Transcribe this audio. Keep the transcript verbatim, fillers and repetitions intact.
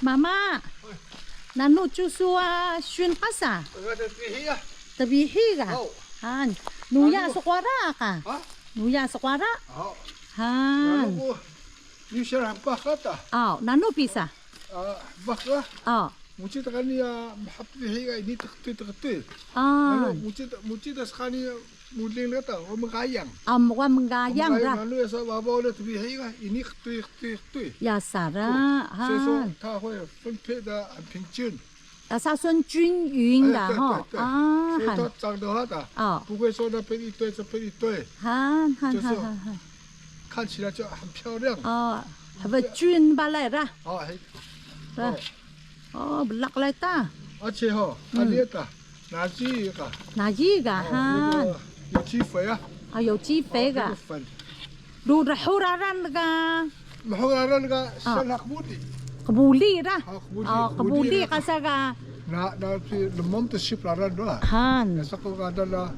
Mama, nanu cusu a syun qasa? Tbihi ga. Tbihi ga? Haw. Han. Nuya sqwara ka? Ha? Nuya sqwara? Haw. Han. Nanu ku, nanu siyar hmpah kata. Aw, nanu pisa? Ah, hmpah ka. Aw. Mucit kani ya mhap tbihi ga ini tqtuy tqtuy. Ah. Nanu mucit, mucit skani muling lata, wa mgayang. Am, wa mgayang ra. Nanu ya sa babaw le tbihi ga ini qtuy qtuy qtuy. Ya sara. Ha. Seso ta hui 分配的很平均. 啊，它算均匀的哈。啊，对，对，对，对。所以它长得好的，啊。不会说那边一堆，这边一堆。Han, han, han, han, han. 看起来就很漂亮。啊，还不均吧来的。啊，还，对。哦。哦，不落来的。而且哈，嗯。还有的， Nazi ka. Nazi ka, oh, ha. 那个有机肥啊。啊，有机肥个。哦，那个粉。Ru rhu raran ka. Mhu raran ka, ah. Siyal ha qbuli. Qbuli ra. Ah, qbuli. Oh, qbuli qasa ka. Na, na, si lmum to sip raran do. Han. Sa ko ka da la.